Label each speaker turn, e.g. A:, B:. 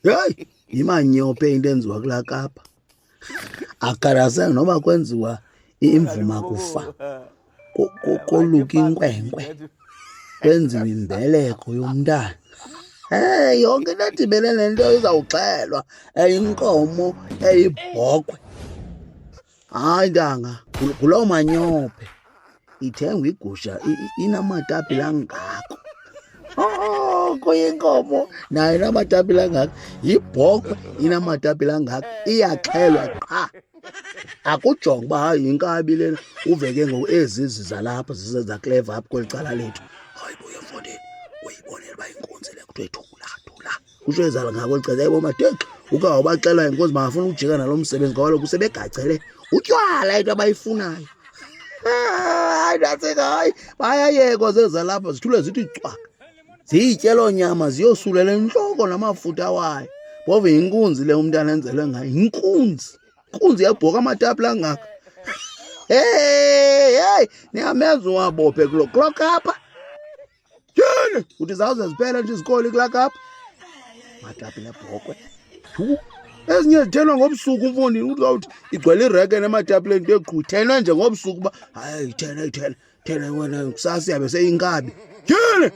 A: Heyi, yimanyophe into enziwa kulaa Kapa. Akukhathaliseki noba kwenziwa imvuma kufa, koluka inkwenkwe, kwenziwa imbeleko yomntana. Hey, yonke into edibene nento izawuxhelwa, eyinkomo, eyibhokhwe. Hayi ntanga, kuloo manyophe ithengwa igusha inamatapile angako. Oh, kuyinkomo nayo inamatapile angaka, yibhokhwe inamatapile angaka, iyaxhelwa qha. Akujonge uba hayi yinkabi lena, uve ke ngoku ezi zizalapha zisezakleva apha kweli cala lethu. Hayi buye mfondini, uyibonele uba inkunzi le kuthiwe thula thula. Kusho ezala ngako cela yebo madexa uke wabaxela inkosi bangafuna ukujika nalo msebenzi ngoba kaloku sebegacele utywala into abayifunayo. Hayi nantsi hayi bayayekwa zezalapha zithule zithi cwaka. Ziyitye loo nyama ziyosulela entloko namafutha wayo. Phofu yinkunzi le umntana enzelwe ngayo, yinkunzi. Inkunzi yabhoka amatapile angaka. Hey, hey, niyamenza uwabophe kulo kulo Kapa. Tyhini, uthi zawuze ziphele nje izikoli kulaa Kapa. Matapile ebhokhwe. Yhu, ezinye zithenwa ngobusuku mfondini, uthi uzawuthi igcwele ireke nematapile into eqhu, ithenwe nje ngobusuku uba hayi ithene ithene ithene wena kusasa iyabe seyinkabi. Tyhini!